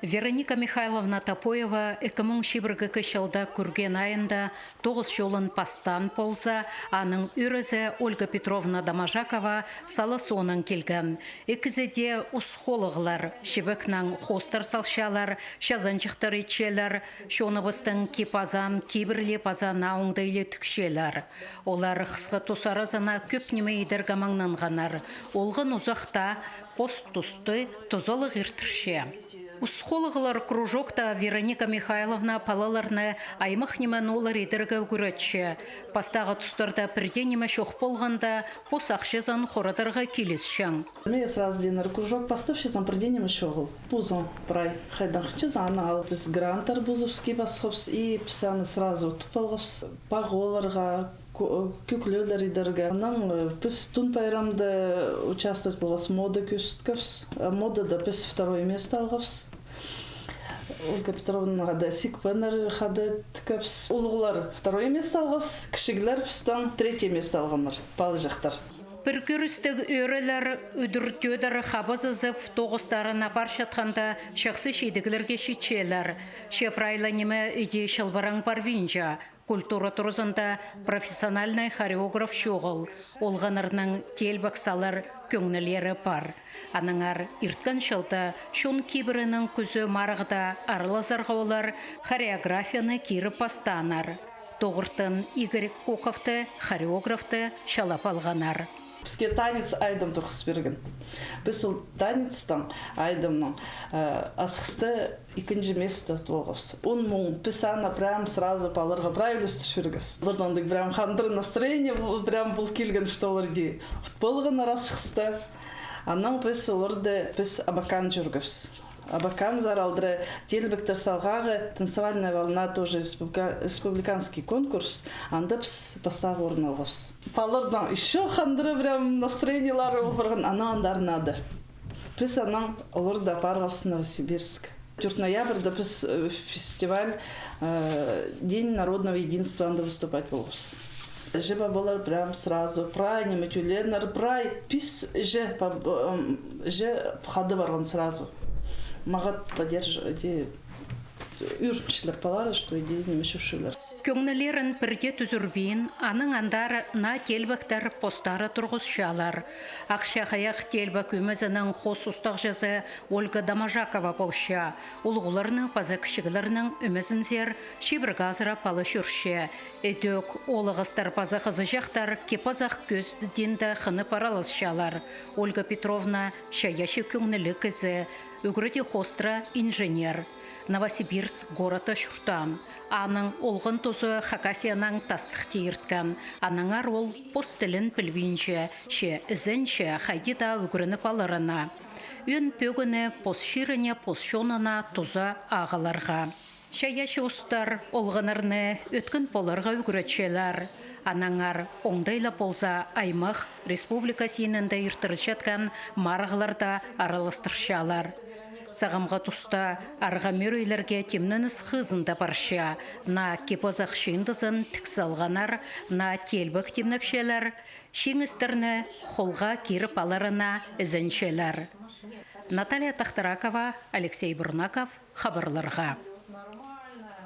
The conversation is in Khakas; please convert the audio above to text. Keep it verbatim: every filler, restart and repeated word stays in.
Вероника Михайловна Топоева ікі муң чибіргі ікінҷі чылда кӱрген айында тоғыс чолын пастаан полза, аның ӧӧрезі Ольга Петровна Доможакова сала соонаң килген. Ікізі дее ус хоолығлар, чібекнең хоостар салчалар, чазанҷыхтар итчелер, чоныбыстың кип-азаан кибірлеп аза наа оңдайлы тікчелер. Олар хысхы тус аразына кӧп ниме идерге маңнанғаннар. Олған узахта пос тусты тузалығ иртірче. Ус хоолығлар кружокта Вероника Михайловна палаларны аймах ниме ноолар идерге ӱгретче. Пастағы тустарда пір дее ниме чох полғанда, пос ахчазын хорадарға килісчең. Мин сразу динер кружок пастапчазың, пір дее ниме чоғыл. Позың прай хайдаң хынчазың, аны алып, піс гранттар позыбыс кип-асхабыс, и піс аны сразу утып алғабыс. Пағ ооларға, ку-, кӱклелер идерге. Анаң, э, піс Тун пайрамда участвовать полғабыс, мода кӧзіткебіс. Э, модада піс второе место алғабыс. Ольга Петровнаға даа сикпеннер хада тіккебіс. Улуғлар второе место алғабыс, кічіглер пістең третье место алғаннар, палаҷахтар. Пір кӧрістіг ӧӧрелер, удур-тӧдір хабазызып, тоғыстарын апарчатханда, чахсы чидіглерге читчелер. Че прай ла ниме іди чылбыраң парбинча. Культура туразында профессиональнай хореограф чоғыл. Олғаннарның теелбек салар кӧңнілері пар. Аннаңар ирткен чылда чон кибірінің кӱзі марығда аралазарға олар хореографияны киріп пастааннар. Тоғыртын Игорь Коковты, хореографты, чалап алғаннар. Піске танец айдам турғыс пирген. Піс ол танецтең, айдамнаң, э, асхыста ікінҷі место тоғабыс. Он муң, піс аны прям сразу паларға прай ӱлестір пиргебіс. Оларның прям хандыр настроение пол-, прям пол килген, что олар дее ут полғаннар асхыста. Анаң піс оларды, піс Абакан чӧргебіс. Абакан сар алдыра теелбектер салғағы «Танцевальная волна», тоже республика-, республиканский конкурс. Анда піс пастағы орын алғабыс. Палаларның ещё хандыра прям настроениелары пол парған, анаң андар нада. Піс анаң оларды апарғабыс Новосибирск. Тӧрт ноябрьда піс, э, фестиваль, э, День народного единства анда выступать полғабыс. Іҷе-пабалар прям сразу, прай ниме тӧленнер, прай пис іҷе, паб-, м, іҷе хада парған сразу. Мағат поддерж-, іди, ӱгренчелер палалар, что іди ниме чӧрчелер. Кӧңнілерін пірдее тӱзірбин, анаң андар наа теелбектер постары турғысчалар. Ахча хайах теелбек ӧмезінің хос устағҷызы Ольга Доможакова полча. Улуғларның паза кічіглернің ӧмезінзер чибіргі азыра пала чӧрче. Ідӧк оолағастар паза хызыҷахтар кип-азах кӧзідінде хынып араласчалар. Ольга Петровна чайаачы кӧңніліг кізі, ӱгреде хоостыра инженер. Новосибирск городта чуртаан. Аның олған тузы Хакасиянаң тастыхти ирткен. Аннаңар ол пос тілін пілбинче, че ізенче хайди даа ӱгреніп аларына. Ӧӧн пӧгіні пос чиріне, пос чонына туза ағыларға. Чайаачы устар олғаннарны ӧткін поларға ӱгретчелер. Аннаңар оңдай ла полза аймах, республика синінде иртірілчеткен марығларда араластырчалар. Сағамғы туста арғамӧрійлерге тимненіс хызында парча. Наа кип-азах чыындызын тік салғаннар, наа теелбек тимнепчелер, чиңістерні холға киріп аларына ізенчелер. Наталья Тахтаракова, Алексей Бурнаков, хабарларға.